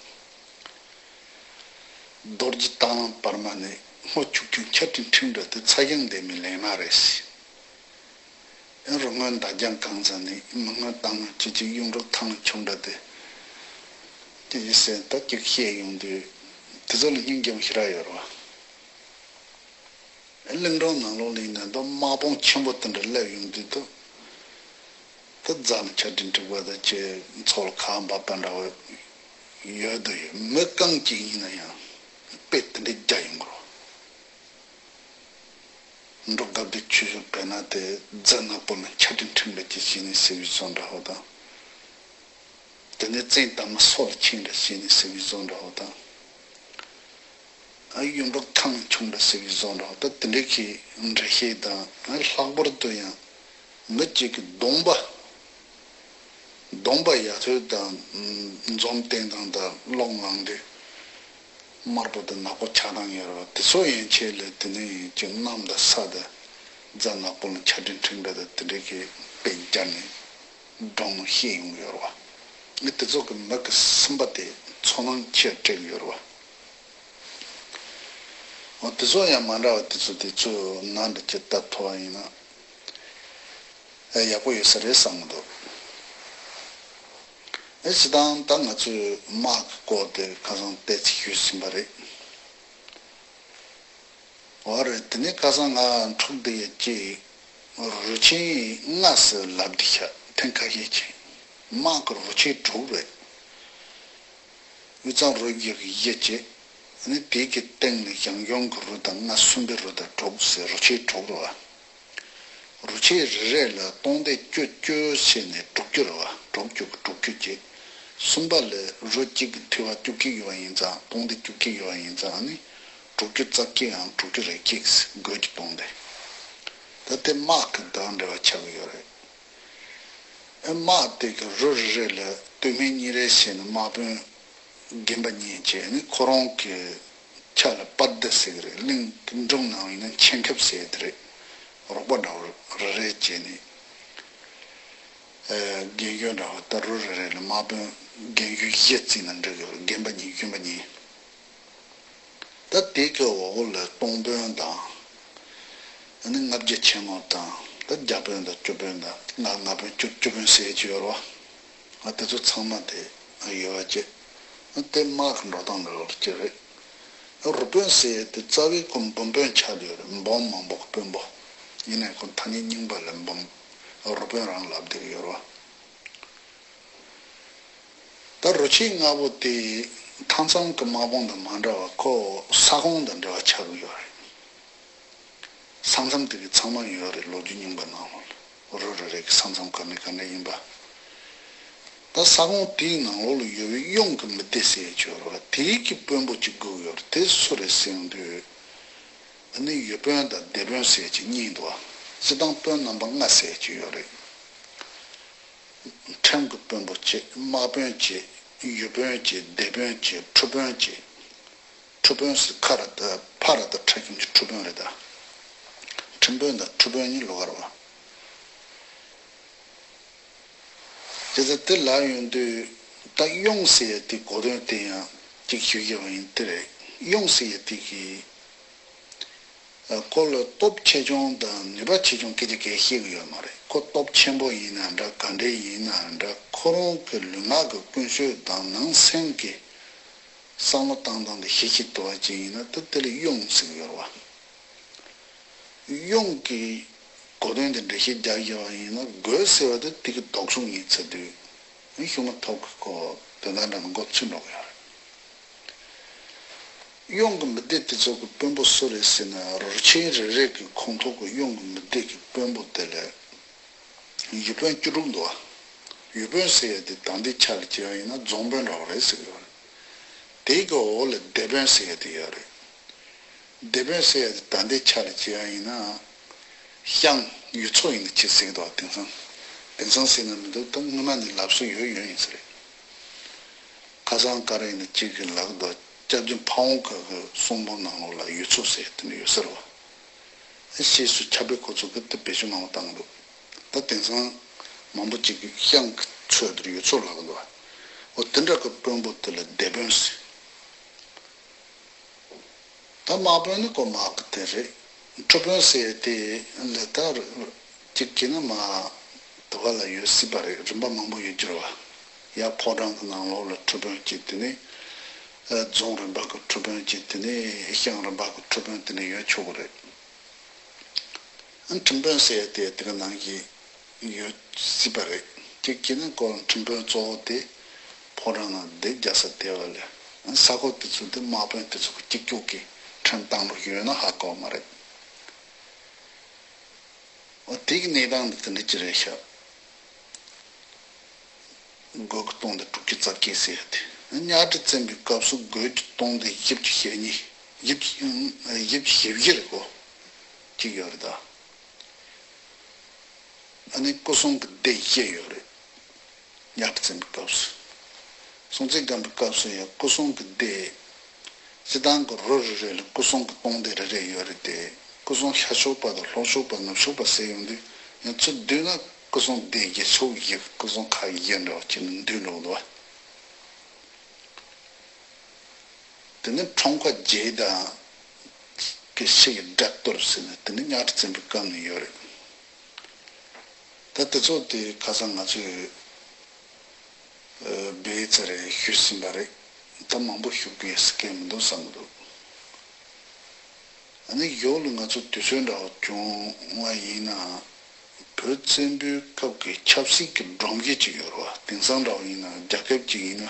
རྡོ་རྗེ་རྟ་གླང་བར་མ་ནས་སྔོ་ཆུག་ཆུག་ཆར་སྤྲིན་འཁྲིགས་འདྲ་དེ་ཚ་གྱང་ལྡན་མི་ལན་མ་རེད། ཨེ་རི་སྔོན་མདའ་རྒྱང་གང་ཚ་ནས་མི་སྔོན་རྟ་ངན་ཅི་ཅིག་གཡུ་འབྲུག་ཐང་ལ་མཆོང་འདྲ་དེ། དེ་ཡི་སེམས་ད་ཅིག་བཤད་ཡོང་དུས་དེ་ཚོ་ལ་སྙིང་རྗེ་མོ་ཞེ་དྲག་ཡོད་རེད་བ། གླིང་སྒྲུང་ནང་ལོགས་ལ་ཡིན་ན་ད་དམག་དཔུང་ཆེན་པོ་དེ་འདྲ་སླེབས་ཡོང་དུས་ད། ད་རྫ་ནས་ཆར་སྤྲིན་འཁྲིགས་པ་དང་ཅིག་མཚོ་ལ་ཁ་བ་འབབ་པ་འདྲ་བོ་ཡོད་དོ་ཡོད། མི་རྐང་གཅིག་ཡིན་ན་ཡང་དཔེ་དེ་འདྲ་རྒྱག་ཡོང་གི་རེད། འབྲུག་སྒབ་དེ་ཆུ་ཞོ་བས་ན་དེ་རྫ་ནག་པོ་ལ་ཆར་སྤྲིན་འཁྲིགས་འདྲ་ཅིག་བྱས་ནས་ཟེར་བའི་བཟོ་འདྲ་བོ་དང་། དེ་ནས་བཙན་དར་མ་སོ་ལ་ཆིངས་འདྲ་བྱས་ནས་ཟེར་བའི་བཟོ་འདྲ་བོ་དང་། ཨ་གཡུ་འབྲུག་ཐང་ལ་མཆོང་འདྲ་ཟེར་བའི་བཟོ་འདྲ་བོ་དང་དེ་འདྲའི་གི་འགྲེལ་བཤད་དང་། ཨ་ལྷག་པར་དུ་ཡང་མི་གཅིག་གི་གདོང་པ། གདོང་པ་ཡ་ཐོད་དང་འཛུམ་བསྟན་སྟངས་དང་གློག་ལངས་དུས་དམར་པོ་དང་ནག་པོ་ཆགས་སྟངས་ཡོད་རེད་བ། དེ་ཚོ་ཡན་ཆད་ལས་དེ་ནས་ཡིན་གྱི་གནམ་དང་ས་དང་རྫ་ནག་པོ་ལ་ཆར་སྤྲིན་འཁྲིགས་འདྲ་དང་དེ་འདྲའི་གི་དཔེ་སྦྱར་ནས། སྒྲུང་ནང་བཤད་ཡོང་གི་ཡོད་རེད་བ། ངས་དེ་ཚོ་གི་མི་གི་སེམས་པ་དེ་ཚོར་སྣང་ཆེར་སྤྲད་ཀྱི་ཡོད་རེད་བ། འོ་དེ་ཚོ་ཡང་མ་འདྲ་བ་དེ་ཚོ་དེ་ཚོ་ནང་འདྲ་ཅིག་ལྟ་ཐུབ་པ་ཡིན་ན་ཨེ་ཡག་པོ་ཡོད་ས་རེད་བསམ་གི་འདུག་ཨེ་སྤྱིར་བཏང་ད་ང་ཚོས་དམག་གི་སྐོར་དེ་ཁ་སང་ཏོག་ཙམ་ཞུས་ཟིན་པ་རེད། འོ་རེད། དེ་ནས་ཁ་སང་ང་འཕྲོག་བསྡད་ཡ་ཅིག་རུ་ཆེན་ལྔ་ཟེར་ལབ་བསྡད་ཤག་ཐེངས་ཁ་ཤས་ཅིག་དམག་གི་རུ་ཆེན་དྲུག་རེད། དབུས་གཙང་རུ་བརྒྱུད་ཀྱི་བཞི་བྱས། ཨ་ནི་དེ་གི་སྟེང་ནས་ཞང་ཞུང་གི་རུ་དང་ལྔ་གསུམ་པའི་རུ་དང་དྲུག་ཟེར་རུ་ཆེན་དྲུག་རེད་བ། རུ་ཆེན་རེ་རེ་ལ་སྟོང་སྡེ་བཅུ་བཅུ་བྱས་ནས་དྲུག་ཅུ་རེད་བ། དྲུག་ཅུ་གི་དྲུག་ཅུ་བྱས། གསུམ་པ་ལ་རུ་གཅིག་གི་ཐུ་བ་བཅུ་གཅིག་ཡོད་པ་ཡིན་ཙང་སྟོང་སྡེ་བཅུ་གཅིག་ཡོད་པ་ཡིན་ཙང་ཨ་ནི་དྲུག་ཅུ་རྩ་གཅིག་ཡང་དྲུག་ཅུ་རེ་གཅིག་སྒོས་ཀྱི་སྟོང་སྡེ། ད་དེ་དམག་གི་དང་འབྲེལ་བ་ཆགས་ཀྱི་ཡོད་རེད། ཨེ་དམག་དེ་གི་རུ་རེ་རེ་ལ་སྟོད་སྨད་གཉིས་རེ་བྱས་ནས་དམག་དཔོན་རྒན་པ་གཉིས་བྱས་ནས་ཁོ་རང་གི་ཕྱག་ལ་པར་དི་ཟེར་གི་རེད། གླིང་གི་འབྲུག་ནང་ཡིན་ན་མཆན་ཁེབས་ཟེར་དེ་རེད། རོགས་པ་འདྲ་བོ་རེ་རེ་བྱས་ནས་ཨེ་རྒན་གཞོན་འདྲ་བོ་ད་རུ་རེ་རེ་ལ་དམག་དཔོན་རྒན་གཞོན་བཞི་བརྩིས་ན་འགྲིག་གི་རེད། རྒན་པ་གཉིས་གཞོན་པ་གཉིས། ད་དེ་གི་འོག་ལ་སྟོང་དཔོན་དང་། ཨ་ནི་ལྔ་བརྒྱ་ཆེན་མོ་དང་ད་བརྒྱ་དཔོན་དང་བཅུ་དཔོན་དང་ལྔ་ལྔ་དཔོན་བཅུ་བཅུ་དཔོན་ཟེར་གྱི་ཡོད་རེད་བ། ཨ་དེ་ཚོ་ཚང་མ་དེ་ཡོད་པ་བྱས། ཨ་དེ་དམག་གི་འགྲོ་སྟངས་འདྲ་བོ་ཅིག་རེད། ཨ་རུ་དཔོན་ཟེར་ཡས་དེ་རྩ་བའི་ཁོ་འབུམ་དཔོན་ཆགས་བསྡད་ཡོད་རེད། འབུམ་མང་པོ་གི་དཔོན་པོ། ཡིན་ནའི་ཁོ་ཐ་སྙད་རྙིང་པ་ལ་འབུམ། རུ་དཔོན་རང་ལབ་བསྡད་ཡོད་རེད་བ། ད་རུ་ཆེན་ལྔ་པོ་དེ་མཐའ་མཚམས་ཀྱི་དམག་དཔུང་དང་མ་འདྲ་བར་ཁོ་ས་ཁོངས་དང་འབྲེལ་བ་ཆགས་ཀྱི་ཡོད་རེད། ས་མཚམས་དེ་གི་ཚང་མ་ཡོད་རེད། ལོ་རྒྱུས་རྙིང་པ་ནང་ལོགས་ལ་རུ་རེ་རེ་གི་ས་མཚམས་ག་ནས་ག་འདྲ་ཡིན་པ། ད་ས་ཁོངས་དེའི་ནང་ལོགས་ལ་ཡོད་པའི་གཡུང་གི་མི་སྡེ་ཟེར་ཡས་ཅིག་ཡོད་རེད་བ། དེའི་གི་དཔོན་པོ་གཅིག་སྒུག་ཡོད་རེད། དེ་སུ་རེད་ཟེར་ཡོང་དུས། ཨ་ནི་ཡུལ་དཔོན་དང་སྡེ་དཔོན་ཟེར་གཅིག་གཉིས་འདུག་བ། སྤྱིར་བཏང་དཔོན་རྣམ་པ་ལྔ་ཟེར་གཅིག་ཡོད་རེད། ཁྲིམས་ཀྱི་དཔོན་པོ་བྱས། དམག་དཔོན་བྱས། ཡུལ་དཔོན་བྱས། སྡེ་དཔོན་བྱས། ཁྲུ་དཔོན་བྱས། ཁྲུ་དཔོན་ཟེར་ཁ་ར་ད་ཕ་ར་ད་ཁྲ་ཁྱིམ་གྱི་ཁྲུ་དཔོན་རེད་ད། ཁྲིམས་དཔོན་དང་ཁྲུ་དཔོན་གཉིས་ལོགས་ཀ་རེད་བ། བྱས་ཙང་དེ་ལབ་ཡོང་དུས་ད་གཡུང་ཟེར་ཡ་དེ་གོ་དོན་དེ་ཡང་གཅིག་ཞུ་རྒྱུ་ཡིན་དེ་རེད། གཡུང་ཟེར་ཡ་དེ་གི་ཁོ་ལ་སྟོབས་ཆེ་ཆུང་དང་ནུས་པ་ཆེ་ཆུང་སྐད་ཆ་གང་ཡང་བཤད་ཀྱི་ཡོད་མ་རེད། ཁོ་སྟོབས་ཆེན་པོ་ཡིན་ན་འདྲ་ག་འདྲ་ཡིན་ན་འདྲ་ཁོ་རང་གི་ལུས་ངག་གི་ཀུན་སྤྱོད་དང་ནང་སེམས་ཀྱི་བསམ་བློ་བཏང་སྟངས་དེ་ཞིབ་ཞིབ་ཏུ་བ་ཅིག་ཡིན་ན་ད་དེ་ལ་གཡུང་ཟེར་གྱི་ཡོད་རེད་བ། གཡུང་གི་གོ་དོན་དེ་འགྲེལ་བཤད་རྒྱག་བཞག་པ་ཡིན་ན་རྒོད་ཟེར་བ་དེ་དེ་གི་ལྡོག་ཕྱོགས་ཡིན་ཚར་དུས་ཤུགས་མ་ཐོག་གི་ཁོ་དོན་དག་འདྲ་ན་མགོ་ཚོས་འགྲོ་གི་ཡོད་རེད། གཡུང་གི་མི་སྡེ་དེ་ཚོ་གི་དཔོན་པོ་སུ་རེད་ཟེར་ན་རུ་ཆེན་རེ་རེ་གི་ཁོངས་གཏོགས་གི་གཡུང་གི་མི་སྡེ་གི་དཔོན་པོ་དེ་ལས་ཡུལ་དཔོན་བཅུ་དྲུག་འདུག་བ། ཡུལ་དཔོན་ཟེར་ཡ་དེ་ད་ལྟའི་ཆ་ལ་བྱས་པ་ཡིན་ན་རྫོང་དཔོན་འདྲ་བོ་རེད་ཟེར་གི་ཡོད་རེད། དེ་གི་འོག་ལ་སྡེ་དཔོན་ཟེར་ཡ་དེ་ཡོད་རེད། སྡེ་དཔོན་ཟེར་ཡ་དེ་ད་ལྟའི་ཆ་ལ་བྱས་པ་ཡིན་ན། ཤང་ཡུལ་ཚོ་ཡིན་ན་ཅི་ཟེར་གི་འདུག་བ། དེང་སང་དེང་སང་ཟེར་ན་མི་འདུག་ད་སྔོན་མ་ནས་ལབ་སྲོལ་ཡོད་ཡོད་ཡིན་ས་རེད། ཁ་སང་ག་རེ་ཡིན་ན་གཅིག་གིས་ལབ་གི་འདུག་སྐྱབས་རྗེ་ཕ་བོང་ཁ་གི་གསུང་འབུམ་ནང་ལོགས་ལ་ཡུལ་ཚོ་ཟེར་དེ་འདྲ་ཡོད་ས་རེད་བ། ཨེ་ཕྱིས་སུ་ཁྱབ་སྤེལ་ཁོ་ཚོ་གི་དེ་བེད་སྤྱོད་མང་པོ་བཏང་གི་འདུག་ད་དེང་སང་མང་པོ་ཅིག་གིས་ཤང་གི་ཚོ་དེར་ཡུལ་ཚོ་ལབ་གི་འདུག་བ། འོ་དེ་འདྲ་གི་དཔོན་པོ་དེ་ལ་སྡེ་དཔོན་ཟེར། ད་དམག་དཔོན་ནི་ཁོ་དམག་གི་དེ་རེད། ཁྲུ་དཔོན་ཟེར་དེ་ལས་ད་རུ་གཅིག་གིས་ན་མ་དུ་བ་ལ་ཡོད་སྲིད་པ་རེད། རིམ་པ་མང་པོ་ཡོད་རྒྱུ་རེད་བ། ཡ་ཕོ་བྲང་གི་ནང་ལོགས་ལ་ཁྲུ་དཔོན་གཅིག་དེ་ནས་རྫོང་རིམ་པ་གི་ཁྲུ་དཔོན་གཅིག་དེ་ནས་ཤང་རིམ་པ་གི་ཁྲུ་དཔོན་དེ་ནས་ཡོད་ཆོག་གི་རེད། ཁྲིམས་དཔོན་ཟེར་དེ་དེ་ག་ནང་བཞིན་ཡོད་སྲིད་པ་རེད། གཅིག་གིས་ན་ཁོ་ཁྲིམས་དཔོན་གཙོ་བོ་དེ་ཕོ་བྲང་ནང་བསྡད་རྒྱག་ས་དེ་བ་ལས་ས་ཁོངས་དེ་ཚོ་དེ་དམག་དཔོན་དེ་ཚོ་གི་གཅིག་གྱུར་གྱི་ཁྲིམས་བཏང་འགྲོ་གི་ཡོད་ན་ཧ་གོ་མ་རེད། འོ་དེ་གི་གནས་སྟངས་འདི་དེ་འདྲ་ཅིག་རེད་ཤག་རྒོད་ཀྱི་སྟོང་སྡེ་དྲུག་ཅུ་རྩ་གཅིག་ཟེར་ཡ་དེ། གཉའ་ཁྲི་བཙན་པོའི་སྐབས་སུ་རྒོད་ཀྱི་སྟོང་སྡེ་བཞི་བཅུ་ཞེ་གཉིས། བཞི་བཅུ་བཞི་བཅུ་བཞི་རེད་གོ། གཅིག་ཡོད་རེད་ད། ཨ་ནི་སྐུ་སྲུང་གི་སྡེ་བཞི་ཡོད་རེད། གཉའ་ཁྲི་བཙན་པོའི་སྐབས་སུ། སྲོང་བཙན་སྒམ་པོའི་སྐབས་སུ་ཡང་སྐུ་སྲུང་གི་སྡེ། སྤྱིར་བཏང་གི་རུ་རེ་རེ་ལ་སྐུ་སྲུང་གི་སྟོང་སྡེ་རེ་རེ་ཡོད་རེད་དེ། སྐུ་སྲུང་ཤར་ཕྱོགས་པ་དང་ལྷོ་ཕྱོགས་པ་ནུབ་ཕྱོགས་པ་ཟེར་ཡོང་དུས་ཡང་ཚུར་བསྡུས་ན་སྐུ་སྲུང་སྡེ་བཞི་ཕྱོགས་བཞི་སྐུ་སྲུང་ཁག་བཞི་འདྲ་བ་ཅིག་ནས་འདུས་འགྲོ་གི་འདུག་བ། དེ་ནས་འཁྲུངས་སྐར་རྒྱལ་དང་གི་ཕྱི་ཡི་སྒྲ་གཏོར་ཟེར་ནས་དེ་ནི་གཉའ་ཁྲི་བཙན་པོའི་སྐབས་ནས་ཡོད་རེད། ད་དེ་ཚོ་དེ་ཁ་སང་ང་ཚོས་བེད་ཚར་རེ་ཞུས་ཟིན་པ་རེད། ད་མང་པོ་ཞུ་དགོས་ཡ་སྐད་མི་འདུག་བསམ་གི་འདུག་ཨ་ནི་ཡོག་ལ་ང་ཚོ་དུས་ཚོད་འདྲ་བོ་བྱུང་བ་ཡིན་ན། བོད་བཙན་པོའི་སྐབས་ཀྱི་ཆབ་སྲིད་ཀྱི་སྒྲོམ་གཞི་ཅིག་ཡོད་རེད་བ། དེང་སང་འདྲ་བ་ཡིན་ན་རྒྱལ་ཁབ་ཅིག་ཡིན་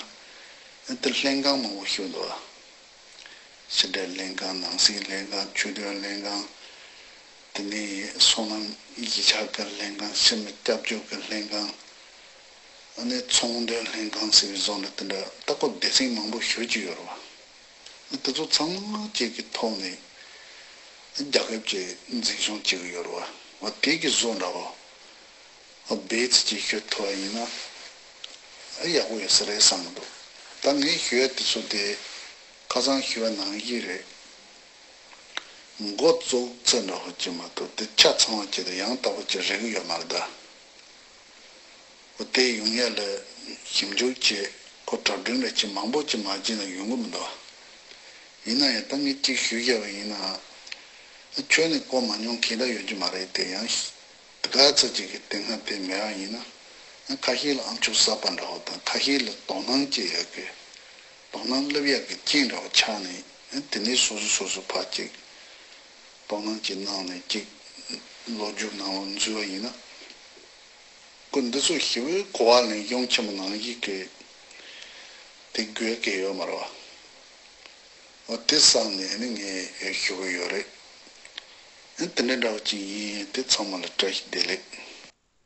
ན་དེ་ལྷན་ཁང་མང་པོ་ཞིག་འདུག་བ། ཕྱི་འབྲེལ་ལྷན་ཁང་། ནང་སྲིད་ལྷན་ཁང་། ཆོས་དོན་ལྷན་ཁང་། དེ་ནས་སོ་ནམ་གཞིས་ཆགས་ཀྱི་ལྷན་ཁང་། ཕྱི་མི་སྐྱབས་བཅོལ་གྱི་ལྷན་ཁང་། ཨ་ནི་ཚོང་དོན་ལྷན་ཁང་ཟེར་བའི་བཟོ་འདྲ་དེ་འདྲ་ལྟ་སྐོར་སྡེ་ཚན་མང་པོ་ཞེ་ཅིག་ཡོད་རེད་བ། དེ་ཚོ་ཚང་མ་གཅིག་གི་ཐོག་ནས་རྒྱལ་ཁབ་ཅིག་འཛིན་སྐྱོང་བྱེད་ཀྱི་ཡོད་རེད་བ། འོ་དེ་གི་བཟོ་འདྲ་བོ། འོ་བེད་ཅིག་ཞུ་ཐུབ་པ་ཡིན་ན་ཡག་པོ་ཡོད་ས་རེད་བསམ་གྱི་འདུག་ད་ངས་ཞུ་ཡ་དེ་ཚོ་དེ་ཁ་སང་ཞུ་བ་ནང་བཞིན་རེད། འགོ་བཙུགས་ཚུལ་འདྲ་བོ་ཅིག་མ་གཏོགས་དེ་ཆ་ཚང་བ་ཅིག་དང་ཡང་དག་པ་ཅིག་རེག་གི་ཡོད་མ་རེད་ད། འོ་དེ་ཡོང་ཡ་ལ་ཞིབ་འཇུག་བྱས། ཁོ་གྲ་སྒྲིག་འདྲ་ཅིག་མང་པོ་ཅིག་མ་བྱས་ན་ཡོང་གི་མི་འདུག་ཡིན་ན་ཡང་ད་ངས་གཅིག་ཞུས་བཞག་པ་ཡིན་ན། ཁྱོན་ནས་གོ་མ་མྱོང་མཁན་འདྲ་ཡོད་ཀྱི་མ་རེད་དེ། ཡང་དེ་ག་ཚོད་ཅིག་གི་དེ་སྔ་དེ་མེད་པ་ཡིན་ན། ཁ་ཤས་ལ་ཨམ་ཅོག་གསར་པ་འདྲ་བོ་དང་། ཁ་ཤས་ལ་དོ་སྣང་བྱེད་ཡག་གི། དོ་སྣང་སླེབས་ཡག་གི་རྐྱེན་འདྲ་བོ་ཆགས་ནས། དེ་ནས་སོ་སོ་སོ་སོ་ཕར་ཅིག་དོ་སྣང་ཅིག་གནང་ནས་ཅིག་ལོ་རྒྱུས་ནང་ལ་འཛུལ་བ་ཡིན་ན། ཁོ་འདི་ཚོ་ཞེ་པོའི་གོ་བ་ལེན་སྦྱོང་ཆེན་པོ་ནང་བཞིན་གྱི་དེ་དགོས་ཀྱི་ཡོད་མ་རེད་བ། འོ་དེ་བསམ་ནས་ནི་ངས་ཞུ་གི་ཡོད་རེད། དེ་འདྲ་འདྲ་བོ་ཅིག་ཡིན། དེ་ཚང་མ་ལ་བཀྲ་ཤིས་བདེ་ལེགས།